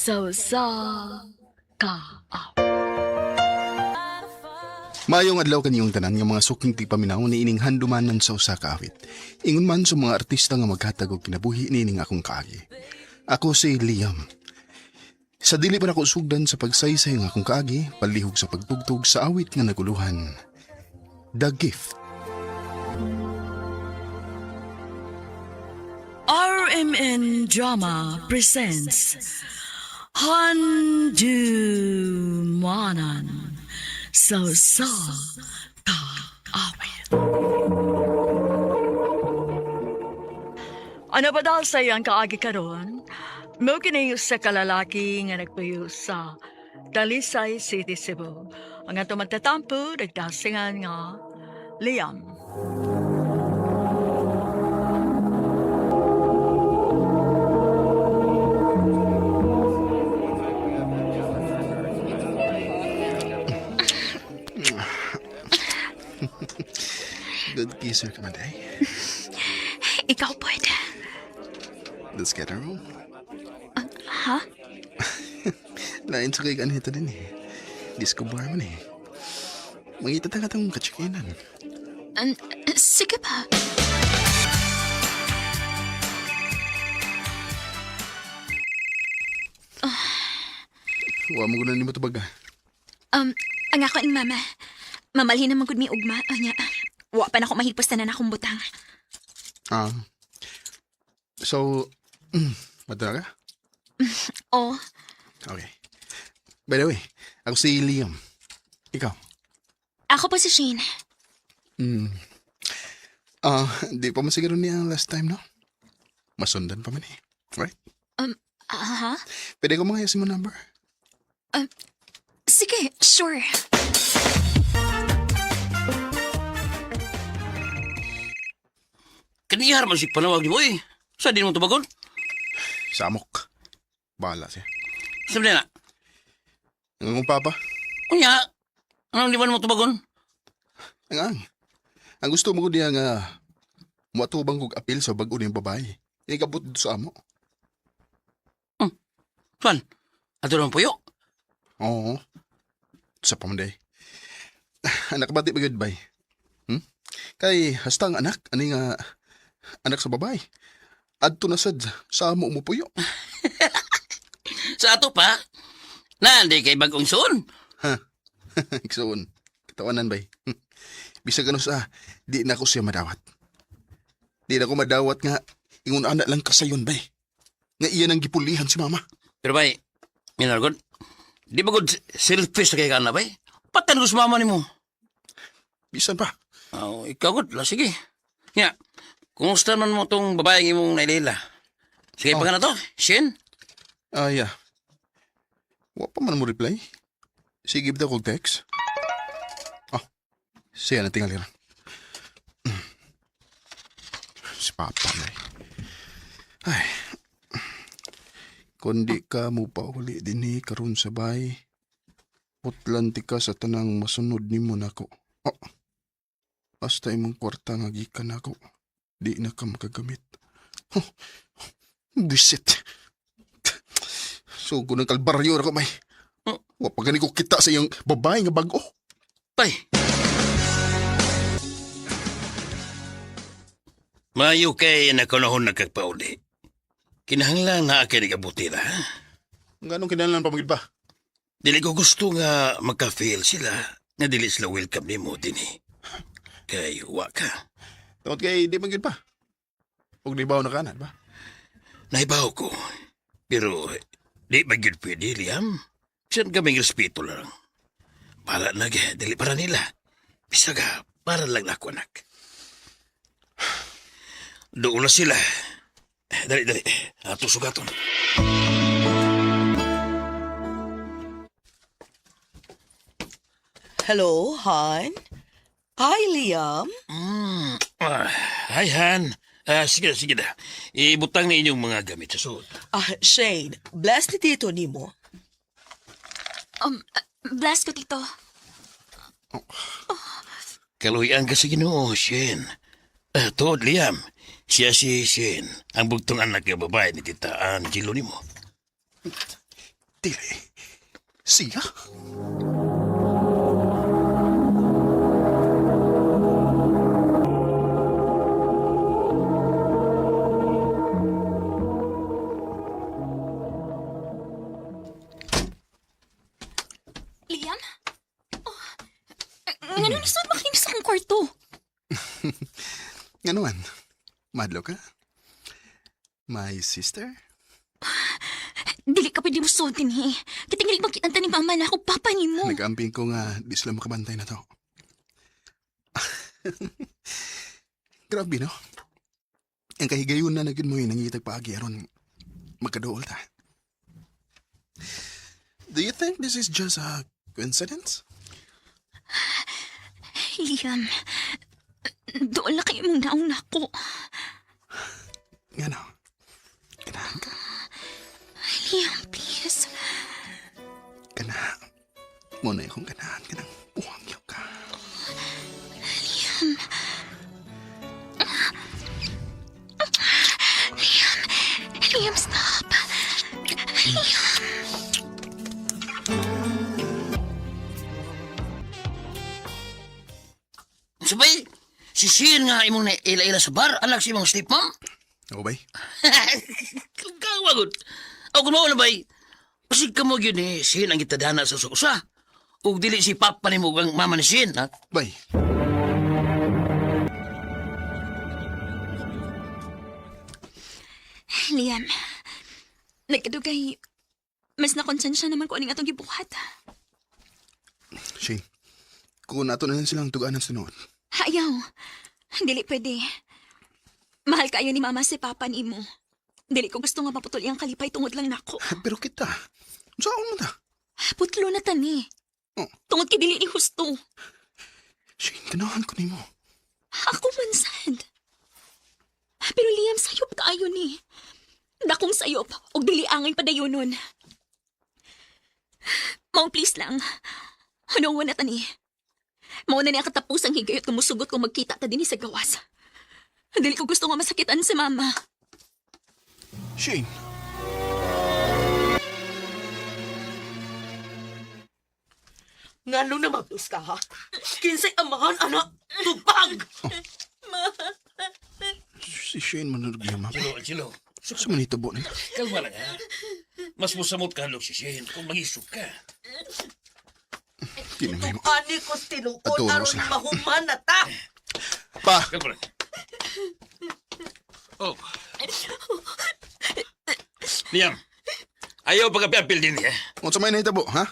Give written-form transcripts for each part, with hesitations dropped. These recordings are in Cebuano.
Sa usa ka awit. Maayong adlaw kaniyong tanan nga mga suking tigpaminaw niining handumanan sa usa ka awit. Ingon man sa mga artista nga maghatag og kinabuhi niining akong kaagi. Ako si Liam. Sa dili pa nako sugdan sa pagsaysay nga akong kaagi, palihog sa pagtugtog sa awit nga naguluhan. The Gift. RMN Drama presents Handumanan sa usa ka awit. Ano ba dahil sa iyang kaagi karon? Mo kini sa kalalaki nga nagpuyo sa Talisay City, Cebu. Ang ato magtatampo, nagdasingan nga Liam. Good kisser ka man, day. Ikaw pwede. Let's get a room. Ha? Lain sa kay ganito din eh. Disco bar man eh. Mangita ta ka tong katsikinan. Sige pa. Wa mo gunan nimo tubag ah. Ang ako ang mama. Mamalhin naman gud mi ugma. Anya, wa pa na ako mahipos tanan akong butang. Ah. So, madala ka? Oh, Okay. By the way, ako si Liam. Ikaw? Ako po si Shane. Ah, di pa man siguro niya last time, no? Masundan pa man eh. Right? Aha. Pwede ko mga mo number. Sige, sure. Kaniyar man si panawag ni mo eh. Sa din mo tubagon? Samok. Bahala siya. Sabi na. Ang akong papa. Unya, anong di ba mo tubagon? Ang ang. Ang gusto mo ko diya nga muatubang kog apil sa bag-o niyang babae. Ikabot dito sa amo. Tuan, ato naman puyo. Oo. Sa pamanday. Anak ba di ba goodbye? Hmm? Kay hasta ang anak, ani nga anak sa babae. Adto na sad sa amo mo puyo. Sa ato pa, na hindi kay bagong suon. Igsoon. Katawanan bay. Bisag ano sa di na ko siya madawat. Di na ko madawat nga ingon anak lang kasayon bay. Nga iyan ang gipulihan si mama. Pero bay, minargod, di ba good selfish na kay ka na bay? Patan ko sa mama ni mo. Bisan pa. Oh, ikaw god, la sige. Nga, kumusta man mo tong babaeng imong nailila? Sige pa ka na to, Shin. Ah, yeah. Wa pa man mo reply. Sige ba kog text? Oh, siya na tingali ra. Si Papa na eh. Ay. Kundi ka mo pauli dinhi karon sa bay. Putlan ti ka sa tanang masunod nimo nako. Oh. Basta imong kwarta nga gikan nako. Di na ka makagamit. Oh. Bisit. So, ng kalbaryo na ko, may. Wa pa gani ko kita sa iyong babae nga bag-o. Bay. Mayo kay nakunahon nagkagpauli. Kinahanglan na kay nagabuti na. Ha? Nganong kinahanglan pa magid ba? Dili ko gusto nga magka-feel sila nga dili sila welcome nimo dinhi. Kay wa ka. Tungod kay di magid pa. Ug nibaw na kanan ba? Naibaw ko. Pero di ba gyud pwede, Liam? Siyan kaming respeto lang. Para na dili para nila. Bisaga, para lang nako anak. Doon na sila. Dali, dali. Ato sugaton. Hello, Han? Hi, Liam. Ah, hi, Han. Ah, sige na, sige na. Ibutang na inyong mga gamit sa suot. Ah, Shane, bless ni Tito nimo. Bless ko, Tito. Kaluhian ka sa Ginoo, Shane. Ah, tuod, Liam. Siya si Shane, ang bugtong anak ng babae ni Tita Angelo nimo. Dili. Siya? Liam? Oh, ngano nasud makinis akong kwarto? Nga naman? Madlo ka? My sister? Dili ka pwede mo sultin eh. Kitingilig magkitanta ni mama na ako papa nimo. Nag-amping ko nga di sila makabantay na to. Grabe, no? Ang kahigayon na nagin mo yung nangitag paagi aron magkaduol ta. Do you think this is just a coincidence? Liam, doon na kayo mong naong nako. Nga no? Ganahan ka. Liam, please. Ganahan. Muna akong ganahan ka ng buwang yaw ka. Liam, stop. Sabay, si Shane nga imong na ila-ila sa bar, anak si imong stepmom. Ako bay? Kawagod. Ako mao na bay. Pasig ka mo yun eh, Shane ang gitadhana sa usa. Ug dili si papa nimo ug ang mama ni Shane, ha? Bay. Liam, nagkadugay, mas nakonsensya naman ko aning atong gibuhat. Shane. Kung nato na lang silang tuganan sa tinuod. Ayaw, dili pwede. Mahal kayo ni mama si papa nimo. Dili ko gusto nga maputol iyang kalipay tungod lang nako. Pero kita, saan mo ta? Putlo na tani. Oh. Tungod kay dili ni husto. Shane, ganahan ko nimo. Ako man sad. Pero Liam, sayop kaayo ni. Dakong sayop, og dili angay padayon nun. Maong please lang. Ano na tani? Mao na niya katapos ang higayot kung musugot kung magkita ta dinhi sa gawas. Dili ko gusto nga masakitan si mama. Shane. Ngano na mabdos ka, ha? Kinsay amahan, anak! Tubag! Si Shane manurog niya, mama. Chilo, chilo. Sa manitabo na. Kalma lang, ha? Mas musamot ka halok si Shane kung mag-isog ka. Kinamay mo. Ani ko tinuod Adoro aron sila. mahuman na ta! Pa! Kalma lang. Oh. Liam, ayaw pagkapiapil din eh. Unsa may nahitabo, ha?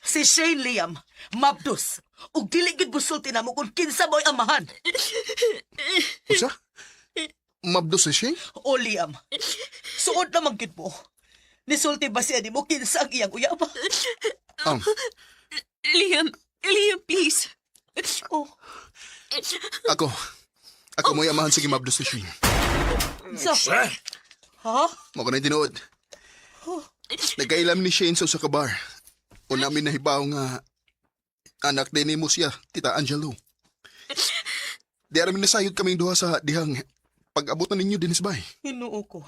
Si Shane Liam, mabdos. Ug dili gid busulti namo kung kinsa mo'y amahan. Unsa? Mabdos si Shane? O Liam, suod naman gid mo. Nisulti ba siya nimo kinsa ang iyang uyab? Um, Liam, Liam, please. Oh, ako. Ako mo'y amahan sige mabdos si Shane. sa Sa? ha? Mo ko na tinuod. Nagkailam ni Shane sa usa ka bar. O namin nahibaw nga anak din nimo siya, Tita Angelo. Di aramin nasayod kaming duha sa dihang pag-abot na ninyo din bay. Hinuo ko.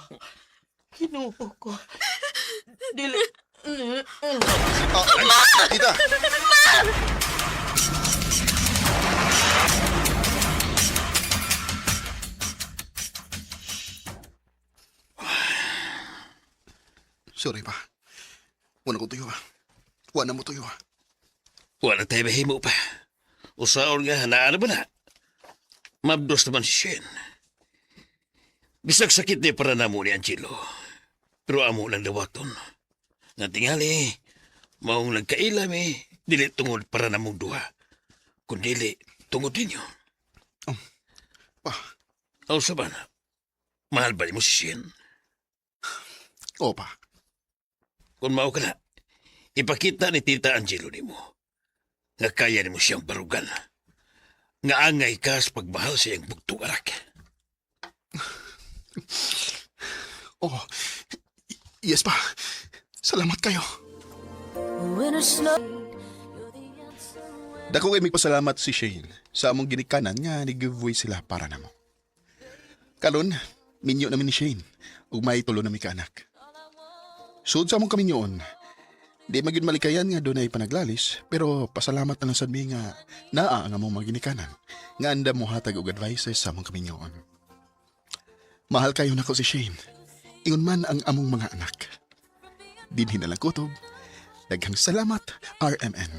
Hinuo ko. Dili. Ah, Tita! Sorry pa. Wala ko tuyo ah. Wala mo tuyo ah. Wala tayo mahimo pa. Usaon nga, naano ba na? Mabdos naman si Shane. Bisag sakit ni para namo ni Angelo. Pero amo lang dawaton. Nga tingali, maong nagkailam eh, dili tungod para namong duha. Kundili, tungod ninyo. Pa, Aw sa ba na? Mahal ba nimo si Shane? oo pa. Kung mao ka na, ipakita ni Tita Angelo nimo nga kaya nimo siyang barugan. Nga angay ka sa pagmahal sa iyang bugtong anak. Oh, yes pa. Salamat kayo. Dako kay magpasalamat si Shane sa among ginikanan nga ni-giveaway sila para namo. Karon, minyo namin ni Shane ug may tulo na mi kaanak. Sud sa among kaminyoon, di magyud malikayan nga dunay panaglalis, pero pasalamat na lang sad mi nga naa ang among mga ginikanan nga andam mohatag og advices sa among kaminyoon. Mahal kayo nako si Shane. Ingon man ang among mga anak. Dinhi na lang kutob. Daghang salamat, RMN.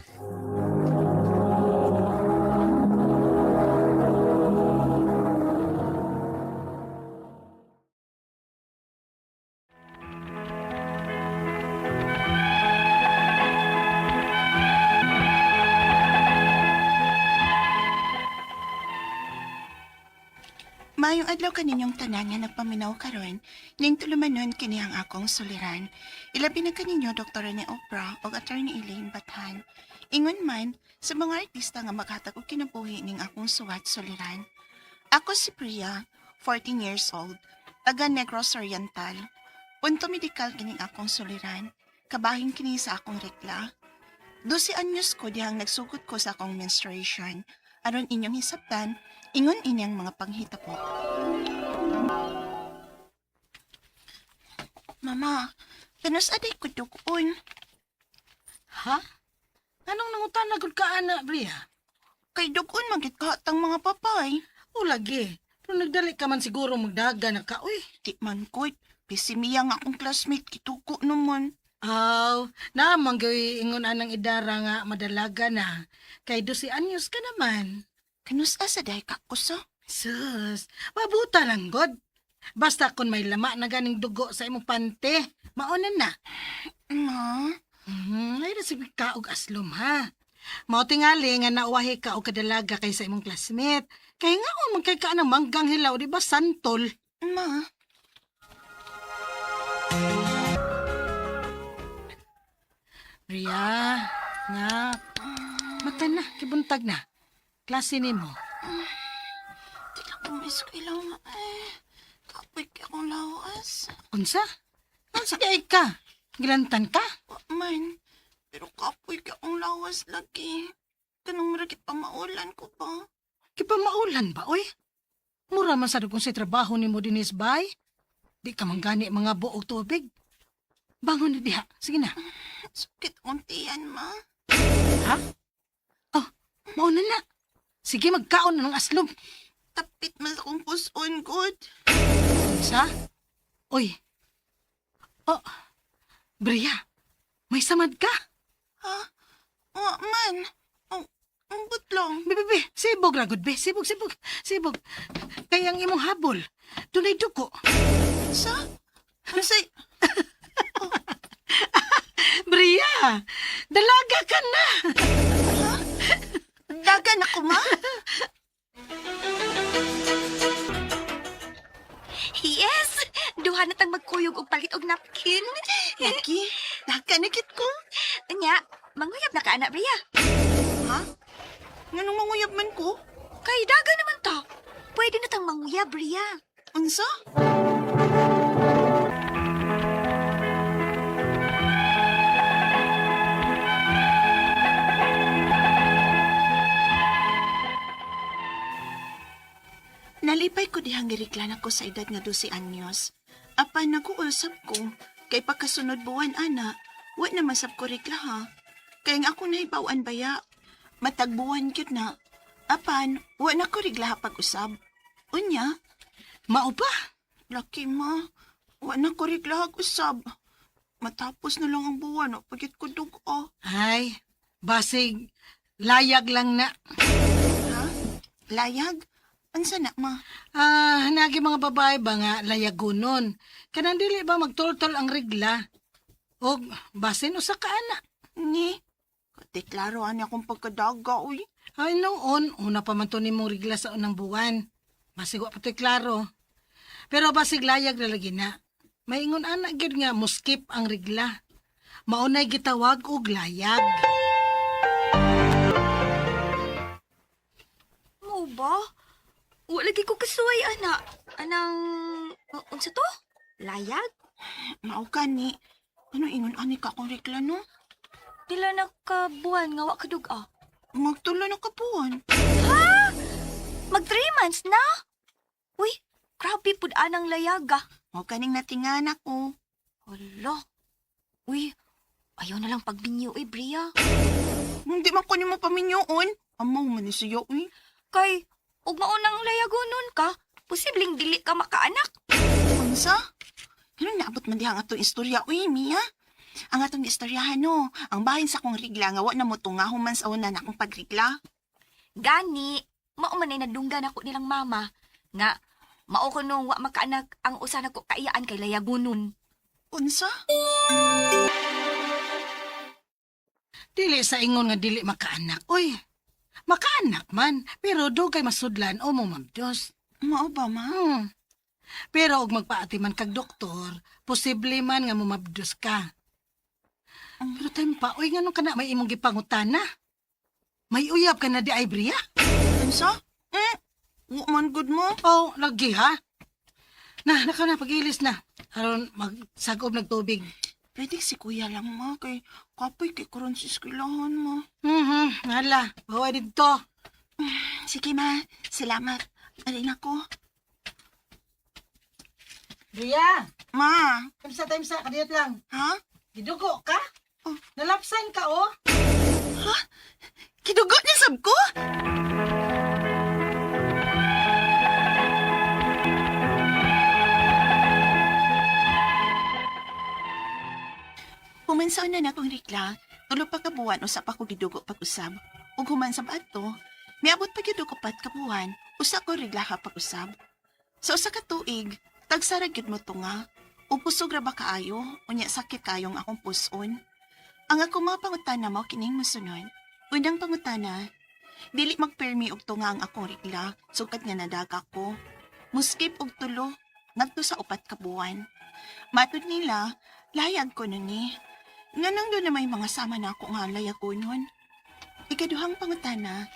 Maayong adlaw kaninyong tanan nga nagpaminaw karon, ning tulumanon kini ang akong suliran. Ilabi na kaninyo Dr. Rene Opra ug Attorney Elaine Bathan. Ingon man sa mga artista nga maghatag og kinabuhi ning akong suwat suliran. Ako si Priya, 14 years old, taga Negros Oriental. Punto medikal kining akong suliran. Kabahin kini sa akong rekla. 12 anyos ko dihang nagsugod ko sa akong menstruation. Aron inyong hisabtan, ingon ini ang mga panghitabo. Mama, kanus aday ko dugon. Ha? Anong nangutan na gud ka ana, Bria? Kay dugon magit kahatang mga papay. O lagi. Pero nagdali ka man siguro magdaga na ka, uy. Di man ko't, pesimiya nga akong classmate kituko naman. Aw, naamang gawi ingon anang idara nga madalaga na. Kay 12 anyos ka naman. Kanus asa dahi ka ko sa? Sus, mabuta lang god. Basta kung may lama na ganing dugo sa imong pante, mauna na. Ma, Ay, nasig ka og aslom ha. Mao tingali nga nauwahi ka og kadalaga kaysa imong classmate. Kay nga o man kay ka ng manggang hilaw, di ba santol? Ma, Ria, nga. Mata na, kibuntag na. Klase nimo. di lang ko maeskwela ma eh. Kapoy kay akong lawas. Unsa? Unsa di ay ka? Gilantan ka? Wa man, pero kapoy kay akong lawas lagi. Kanang maragit pa maulan ko ba? Kipamaulan ba, oy? Mura man sa kung sa trabaho nimo dinis bay. Di ka man gani mga buog tubig. Bangon na diha. Sige na. Sakit akong tiyan, ma. Ha? Oh, mauna na. Sige, magkaon na ng aslom. Tapit man sa akong puson, good. Unsa? Oy. Oh, Bria, may samad ka. Ha? Wa man. Oh, ambot lang. Be, be, be, sibog ra gud be, sibog, sibog, sibog. Kay ang imong habol, dunay dugo. Sa? Unsay? Bria, dalaga ka na. Dagan ako, ma? Yes! Duha na tang magkuyog og palit og napkin. Lagi, dagan na gid ko. Anya, manguyab na ka ana, Bria. Ha? Nganong manguyab man ko? Kay daga naman ta. Pwede na tang manguyab, Bria. Unsa? Nalipay ko dihang giriklan ako sa edad nga 12 anyos. Apan nag-uusap ko, kay pagkasunod buwan ana, wa na masab ko rikla ha. Kay nga ako nahibawan baya, matagbuwan gyud na. Apan, wa na ko rigla pag-usab. Unya, Mao pa. laki ma, wa na ko rigla usab. Matapos na lang ang buwan, wa pagit ko dugo. Ay, basig, layag lang na. Ha? Layag? Unsa na ma? Ah, nagi mga babae ba nga layagunon? Kanang dili ba magtultol ang regla? Og basin usa ka ana. Ni, deklaro ani akong pagkadaga, uy. Ay noon, una pa man to nimong regla sa unang buwan. Basig wa pa to'y klaro. Pero basig layag na lagi na. Maingon ana gyud nga muskip ang regla. Maunay gitawag og layag. Mo ba? Wa lagi ko kasuway ana. Anang unsa to? Layag? Mao ka ni. Ano ingon ani ka akong regla no? Pila na ka buwan nga wa ka duga? Magtulo na ka buwan. Mag 3 months na? Uy, grabe pud anang layag ah. Mao kaning natingan ako. Hala, Uy, ayaw na lang pagbinyo, eh, Bria. Hindi man ko nimo paminyoon. Amaw man ni siya, uy. Kay, ug maunang layagonon ka, posibleng dili ka makaanak. Unsa? Ganun naabot man diha ang atong istorya, uy, Mia. Ang atong istoryahan, no. Ang bahin sa akong rigla nga wa na mo tunga human sa una na akong pagrigla. Gani, mao man ay nadunggan ako nilang mama. Nga, mao ko nung wa makaanak ang usa nako kaiyaan kay layagunon. Unsa? Dili sa ingon nga dili makaanak. Uy, makaanak man, pero dugay masudlan o mo mabdos. Mao ba, ma? Pero og magpaati man kag doktor, posible man nga mumabdos ka. Pero time pa, uy, nganong kana may imong gipangutana? May uyab ka na di ay, Bria? Unsa? Eh, wa man good mo. Oh, lagi ha? Na, nakaw na, pag-ilis na. Aron magsagob nagtubig. Pwede si kuya lang, ma. Kay kapoy kay karon sa eskwelahan, ma. Hala, bawa dito. Sige, ma. Salamat. Alin ako. Bria, Ma, timsa, timsa, kadiyot lang. ha? Gidugo ka? Oh. Nalapsan ka, oh. Kidugo niya sab ko? Human sa una na akong rikla, tulo pa ka buwan usa pa ko gidugo pag-usab. Ug human sa adto, miabot pa gyud og upat ka buwan, usa ko regla ka pag-usab. Sa usa ka tuig, tagsara gyud mo tunga. Ug kusog ra ba kaayo, unya sakit kayong akong puson. Ang ako mga pangutana mao kining mosunod. Unang pangutana, dili magpermi og tunga ang akong regla sugad nga nadaga ko. Muskip og tulo ngadto sa 4 ka buwan. Matud nila, layag ko nun ni. Nganong doon na may mga sama na ako nga layag ko nun. Ikaduhang pangutana,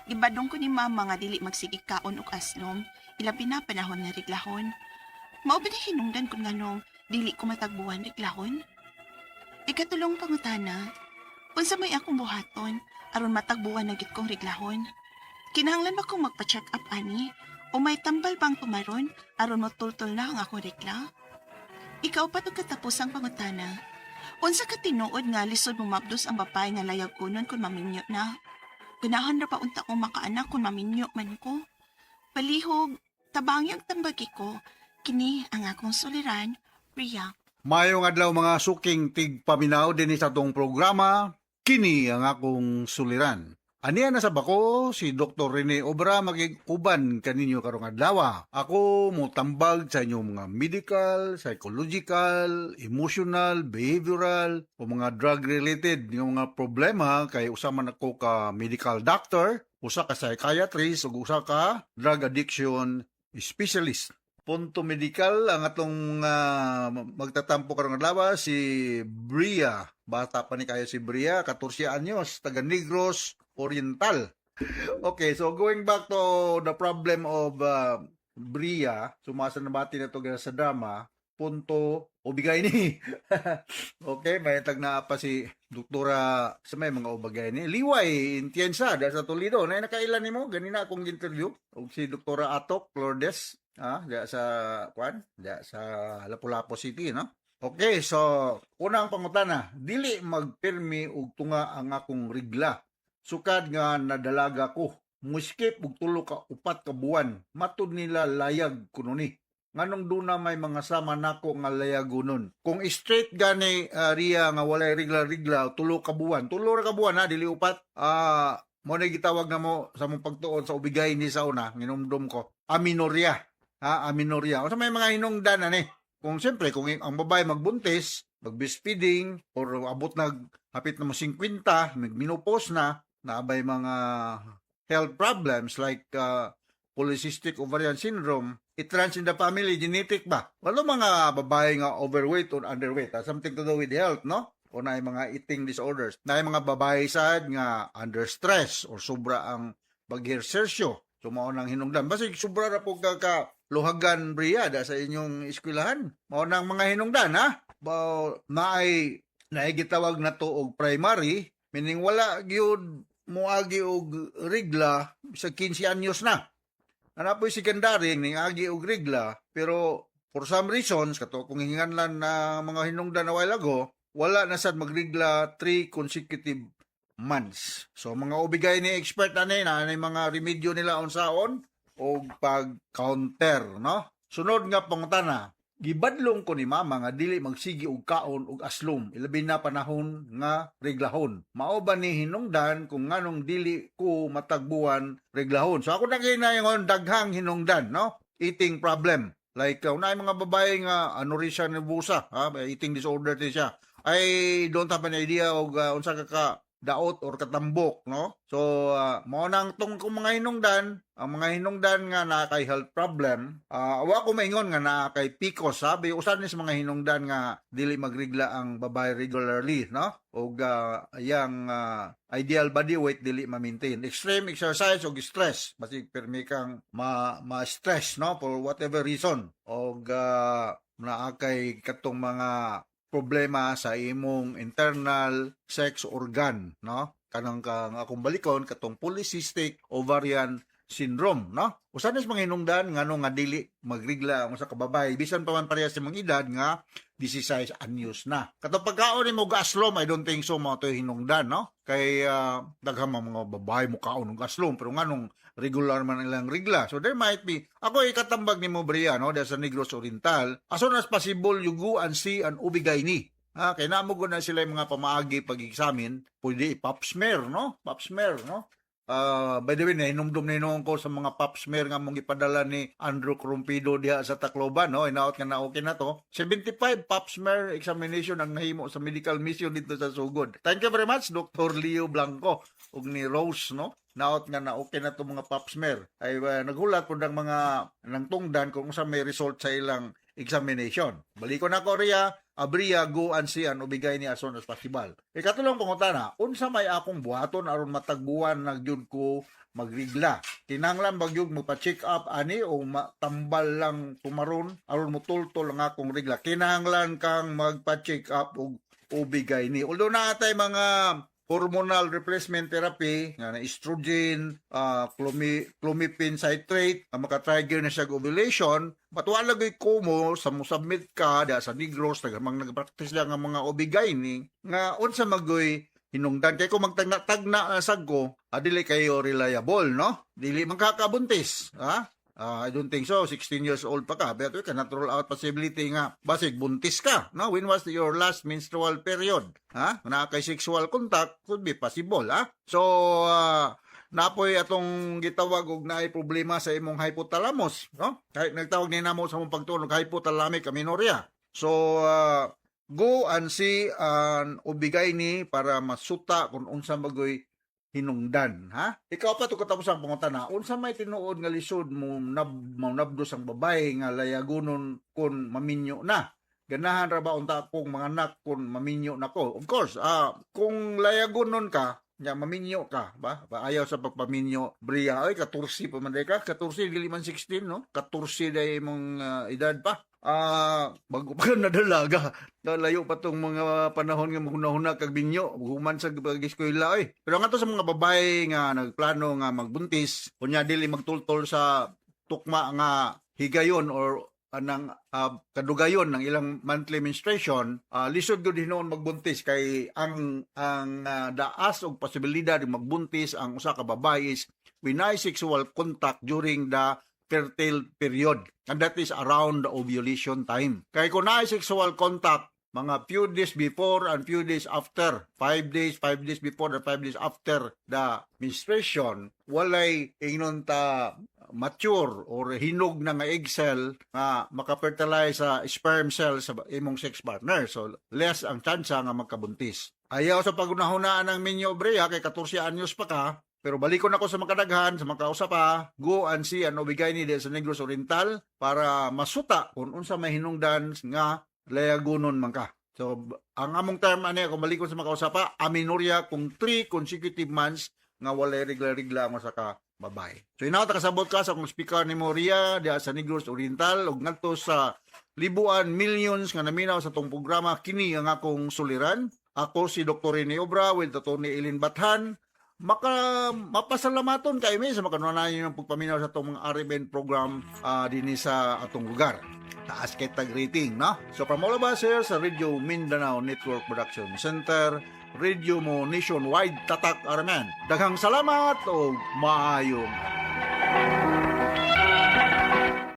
gibadong ko ni mama nga dili magsige kaon og aslom, ilabi na panahon nga reglahon. Mao ba ni hinungdan kun nganong dili ko matagbuan reglahon? Ikatulong pangutana, unsa may akong buhaton aron matagbuan na gid kong reglahon? Kinahanglan ba kong magpa-check up ani? O may tambal bang tumaron aron motultol na ang akong regla? Ikaw pa to katapos ang pangutana. Unsa ka tinuod nga lisod mo mabdos ang babae nga layag kunon kung maminyo na? Ganahan ra pa unta kong makaanak kung maminyo man ko. Palihog, tabangi ang tambagi ko. Kini ang akong suliran, Priya. Mayong adlaw mga suking tigpaminaw dinhi sa atong programa, kini ang akong suliran. Aniya na sa bako si Dr. Rene Obra magig-uban kaninyo karong adlaw. Ako motambag sa inyong mga medical, psychological, emotional, behavioral o mga drug-related nga mga problema kay usa man ako ka medical doctor, usa ka psychiatrist ug usa ka drug addiction specialist. Punto medical ang atong magtatampo karong adlaw si Bria. Bata pa ni kayo si Bria, 14 anyos, taga Negros Oriental. Okay, so going back to the problem of Bria, sumasa na bati na to sa drama, punto ubigay ni. Okay, may tag na pa si Doktora sa may mga ubagay ni Liway Intiensa dahil sa Toledo. Na nakailan nimo ganina akong interview og si Doktora Atok Lourdes diya sa kwan, diya sa Lapu-Lapu City, no? Okay, so unang pangutana, dili magpirmi og tunga ang akong rigla. Sukad nga nadalaga ko, muskip og 3 ka 4 ka buwan, matud nila layag kuno ni. Nganong duna may mga sama nako nga layagonon. Kung straight gani Ria nga walay rigla-rigla, 3 ka buwan, 3 ra ka buwan ha, dili 4. Mo na gitawag na mo sa mong pagtuon sa ubigay ni sa una, nginumdum ko. Amenorrhea. Ha, amenorrhea. Unsa may mga hinungdan ani? Kung siyempre kung ang babae magbuntis, mag-breastfeeding or abot nag hapit na mo 50, mag-menopause na, naabay mga health problems like polycystic ovarian syndrome, it runs in the family, genetic ba? Walo mga babae nga overweight or underweight. Ha? Something to do with health, no? O na mga eating disorders. Na mga babae sad nga under stress or sobra ang pag-ehersisyo. So mao nang hinungdan. Basig sobra ra po ka luhagan Bria da sa inyong eskwelahan. Mao nang mga hinungdan ha. Ba naay naay gitawag na to og primary, meaning wala gyud moagi og regla sa 15 anyos na. Ana po'y secondary ning agi og regla pero for some reasons kato kung hinganlan na mga hinungdan a while ago Wala na sad magrigla 3 consecutive months. So mga OB-GYN expert ani na ani mga remedyo nila unsaon og pag-counter, no? Sunod nga pangutana, gibadlong ko ni mama nga dili magsigi og kaon og aslom, ilabi na panahon nga reglahon. Mao ba ni hinungdan kung nganong dili ko matagbuan reglahon? So ako nang ginayon daghang hinungdan, no? Eating problem. Like naay mga babae nga anorexia nervosa, ha? Eating disorder ti siya. I don't have an idea og unsa ka ka daot or katambok, no? So, mao nang tong kung mga hinungdan, ang mga hinungdan nga naa kay health problem, wa ko maingon nga naa kay PCOS, sabi usan ni sa mga hinungdan nga dili magrigla ang babae regularly, no? Og yang ideal body weight dili ma-maintain. Extreme exercise og stress, basig permi kang ma ma-stress, no? For whatever reason. Og naa kay katong mga problema sa imong internal sex organ, no? Kanang kang akong balikon katong polycystic ovarian syndrome, no? Usa ni sa mga hinungdan ngano nga dili magrigla ang usa ka babae bisan pa man parehas sa imong edad nga 16 anyos na. Katong pagkaon nimo og aslom, I don't think so mao to hinungdan, no? Kay daghan man mga babae mo kaon og aslom pero nganong regular man ilang rigla. So there might be, ako ikatambag nimo, Bria, no, sa Negros Oriental, as soon as possible you go and see an OB-GYN. Ha, kay namo na sila yung mga pamaagi pag-examine, pwede i-pap smear, no? Pap smear, no? By the way, nahinumdum na hinuon ko sa mga pap smear nga mong ipadala ni Andrew Crumpido diha sa Tacloban, no? Inaot nga na okay na to. 75 pap smear examination ang nahimo sa medical mission dito sa Sugod. Thank you very much, Dr. Leo Blanco ug ni Rose, no? Naot nga na okay na to mga pap smear. Ay naghulat pud ang mga nangtungdan kung unsa may result sa ilang examination. Balikon na Korea, Abria, go and see an OB-GYN as soon as possible. Ikatulong pangutana, unsa may akong buhaton aron matagbuan na gyud ko magrigla? Kinahanglan ba gyud magpa-check up ani o matambal lang tumaron aron mutultol ang akong rigla? Kinahanglan kang magpa-check up og OB-GYN. Although naa tay mga hormonal replacement therapy nga na estrogen, clomiphene citrate, nga maka-trigger na siya og ovulation, but wala gyud ko sa mo submit ka da sa Negros, tagamang nagpractice lang ang mga OB-GYN nga unsa magoy hinungdan kay kung magtagna-tagna na sad ko, dili kayo reliable, no? Dili man kakabuntis, ha? I don't think so. 16 years old pa ka. But we cannot rule out possibility nga basig buntis ka. No? When was your last menstrual period? Ha? Naa kay sexual contact could be possible, ha? So, napoy atong gitawag og naay problema sa imong hypothalamus, no? Kahit nagtawag ni namo sa among pagtuon hypothalamic amenorrhea. So, go and see an OB-GYN para masuta kung unsa magoy hinungdan, ha? Ikaw pa to katapos ang pangutana, unsa may tinuod nga lisod mo nab mo nabdos ang babae nga layagonon kon maminyo na? Ganahan ra ba unta akong mga anak kung maminyo na ko? Of course, kung layagonon ka, nya maminyo ka, ba? Ba ayaw sa pagpaminyo, Bria, ay 14 pa man day ka, 14 dili man 16, no? 14 day imong edad pa. Bago pa ka nadalaga. Layo pa tong mga panahon nga maghuna-huna kag binyo, human sa pag-eskwela oy. Pero nga to sa mga babae nga nagplano nga magbuntis, unya dili magtultol sa tukma nga higayon or anang kadugayon ng ilang monthly menstruation, lisod gud hinuon magbuntis kay ang daas og posibilidad magbuntis ang usa ka babae is when naay sexual contact during the fertile period, and that is around the ovulation time. Kay kung naay sexual contact mga few days before and few days after, 5 days, 5 days before and 5 days after the menstruation, walay ingnon ta mature or hinog na nga egg cell nga maka-fertilize sa sperm cell sa imong sex partner. So, less ang tsansa nga magkabuntis. Ayaw sa pagunahunaan ng minyo, Brea, kay 14 anyos pa ka, pero balikon ako sa makadaghan, sa makausa pa, go and see an OB-GYN sa Negros Oriental para masuta kung unsa may hinungdan nga layagunon man ka. So, ang among term ani kung balikon sa makausa pa, amenorrhea kung 3 consecutive months nga walay regla-regla ang usa ka babae. So inaw ta kasabot ka sa akong speaker ni Moria diha sa Negros Oriental ug ngadto sa libuan millions nga naminaw sa tong programa, kini ang akong suliran. Ako si Dr. Rene Obra with Atty. Eileen Bathan. Maka mapasalamaton kay mi sa makanunayon ng pagpaminaw sa atong mga RMN program dinhi sa atong lugar. Taas kay tag rating, no? So from all of us here sa Radio Mindanao Network Production Center, Radio mo nationwide, tatak araman. Daghang salamat o maayong adlaw.